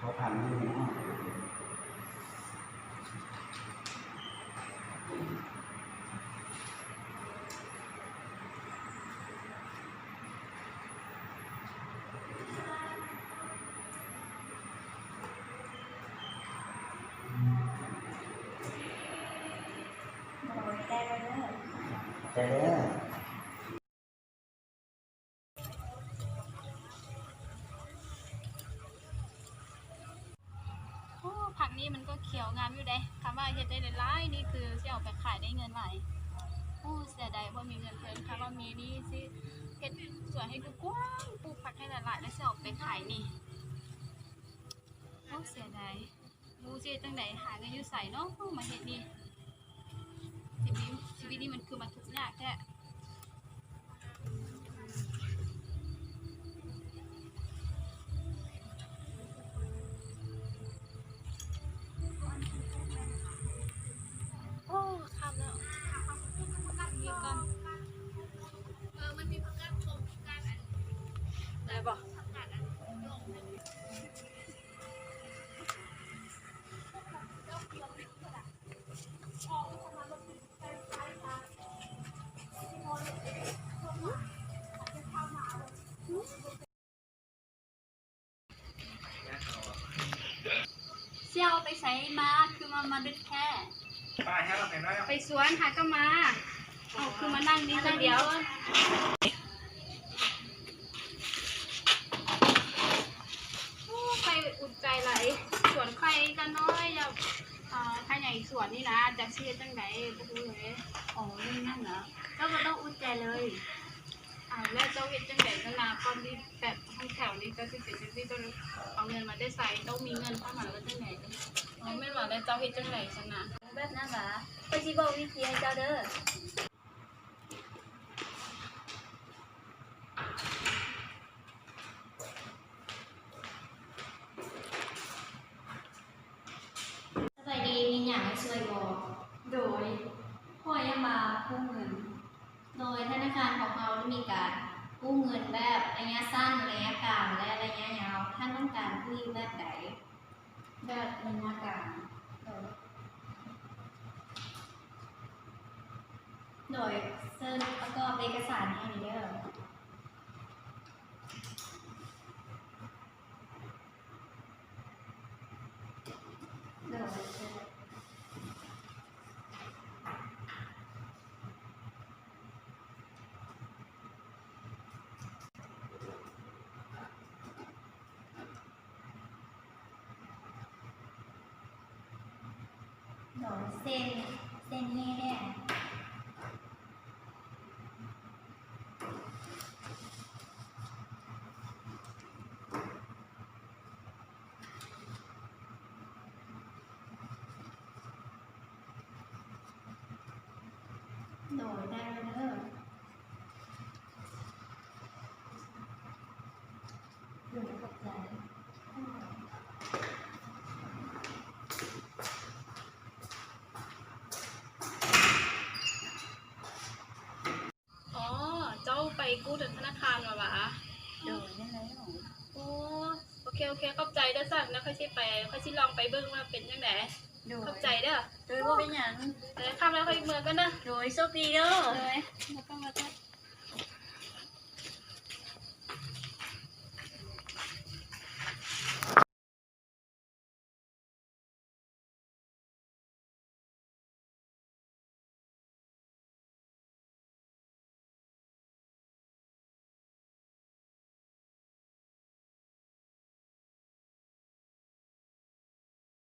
ຂໍຜ່ານມືເນາະ. ໂດຍ ໄດ້ແລ້ວເດີ ໄດ້ເດີ. ໂອ້ ຜັກນີ້ມັນກໍຂຽວງາມຢູ່ເດ້. ຄັນວ່າເຮັດໄດ້ຫຼາຍໆນີ້ ຄືຊິເອົາໄປຂາຍໄດ້ເງິນຫຼາຍ. ໂອ້ ເສຍດາຍບໍ່ມີເງິນເພິ່ນ. ຄັນວ່າມີນີ້ຊິເຮັດສວນໃຫ້ກວ້າງໆ ປູກຜັກໃຫ້ຫຼາຍໆ ແລ້ວຊິເອົາໄປຂາຍນີ້. ໂອ້ ເສຍດາຍ. ບໍ່ຮູ້ຊິເຮັດຈັ່ງໃດ ຫາເງິນຢູ່ໃສເນາະ ມາເຮັດນີ້. ຊີວິດ ຊີວິດນີ້ມັນຄືມາທຸກຍາກແທ້. ໂອ້ ຄ່ຳແລ້ວ ນີ້ກ່ອນ. ເອີ ມັນມີຜັກກາດຊົມ ຜັກກາດອັນ ໄດ້ບໍ່? ຜັກກາດອັນ ຊິເອົາໄປໃສມາ ຄືວ່າມາດຶກແທ້? ໄປສວນຫາກໍມາ. ເອົາ ຄືມານັ່ງນີ້ຄົນດຽວ. ໂອ້ ຂ້ອຍອຸ່ນໃຈຫຼາຍ. ສວນຂ້ອຍກໍນ້ອຍ ຢາກ ເອີ ຂະຫຍາຍສວນນີ້ນະ ຈັກຊິເຮັດຈັ່ງໃດ ບໍ່ຮູ້ເລີຍ. ອໍ ເລື່ອງນັ້ນເນາະ ເຈົ້າບໍ່ຕ້ອງອຸ່ນໃຈເລີຍ. ເອົາ ແລ້ວເຈົ້າເຮັດຈັ່ງໃດຊັ້ນນະ? ກ່ອນທີ່ແບບຫ້ອງແຖວນີ້ ເຈົ້າຊິເປັນຈັ່ງຊີ້ ເຈົ້າເອົາເງິນມາແຕ່ໃສ? ຕ້ອງມີເງິນເຂົ້າມາແລ້ວຈັ່ງໃດ? ອໍ ແມ່ນຫວາ? ແລ້ວເຈົ້າເຮັດຈັ່ງໃດຊັ້ນນະ? ແບບນັ້ນຫວາ? ຂ້ອຍຊິບອກວິທີໃຫ້ເຈົ້າເດີ. ສະບາຍດີ ມີຫຍັງໃຫ້ຊ່ວຍບໍ່? ໂດຍ ຂ້ອຍຢາກມາກູ້ເງິນ. ໂດຍ ທະນາຄານຂອງເຮົາໄດ້ມີການກູ້ເງິນແບບໄລຍະສັ້ນ, ໄລຍະກາງ ແລະ ໄລຍະຍາວ. ທ່ານຕ້ອງການກູ້ຢູ່ແບບໃດ? ແບບໄລຍະກາງ. ໂດຍ ໂດຍ ເຊີນປະກອບເອກະສານໃຫ້ແດ່ເດີ. ໂດຍ ໂດຍ ເຊັນ ເຊັນໃຫ້ແດ່. ໂດຍ ໄດ້ແລ້ວເດີ. ໂດຍ ຂອບໃຈ. ອໍ ເຈົ້າໄປກູ້ເງິນທະນາຄານມາຫວາ? ໂດຍ ແມ່ນແລ້ວ. ໂອ້ ໂອເຄ ໂອເຄ ຂອບໃຈເດີສັນ. ແລ້ວຂ້ອຍຊິໄປ ຂ້ອຍຊິລອງໄປເບິ່ງວ່າເປັນຈັ່ງໃດ. ໂດຍ ຂອບໃຈເດີ. ໂດຍ ບໍ່ເປັນຫຍັງ. ເອີ ຄ່ຳແລ້ວ ຂ້ອຍເມືອກ່ອນເດີ. ໂດຍ ໂຊກດີເດີ. ໂດຍ ເມືອກ່ອນ ເມືອກ່ອນ.